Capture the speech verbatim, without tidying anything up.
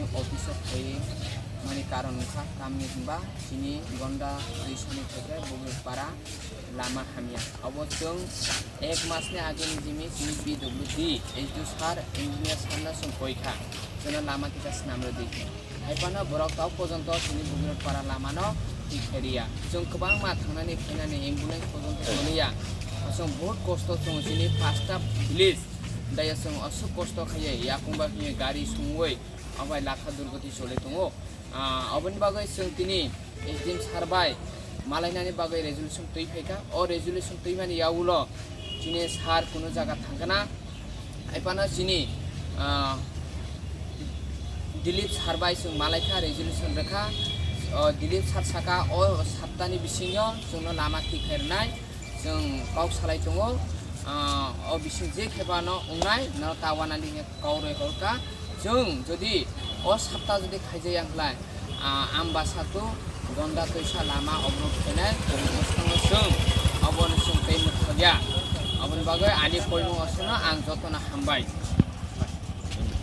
Office o phai mani karon wngkha tamni hinba chini Gonda twi sani theke Bugir para lama hamya. Abo chwng ek mas ni age ni jimi chini P W D, H D O sir, engineer sir no chwng koi kha, chwngno lama kisa swnam rwdi. Hai phano borok tok pojonto chini Bugirot para lama no thik khai riya. Chwng kwbangma thangnani phainani ambulance pojonto maliya. Chwng bahut kosto chwng chini pasta village daya chwng aswk kosto khaiye yakung ba hiye gari sungwi abai lakha durgoti choli tongo. Ah, oboni bagwi chwng tini S D M sir bai malainani bagwi resolution twi phaikha. O resolution twimani yaulo chini sir kuno jaga thangkana. Hai phano chini, ah, Dilip sir bai chwng malaikha, resolution rwkha. O Dilip sir saka o saptani bisingo chwngno lama thik khai rwnai. Chwng kok salai tongo, ah, o bising je khe bano wngnai, no ta wanani khe kok rwi horkha. Chwng jodi o sapta jodi khaijaya hwnlai, ah, Ambasa to Gonda Twisa lama obrok khainai, chwng bwskango chwng obono chwng tei mwthakya. Oboni bagwi ani koimung osono ang jotono hambai.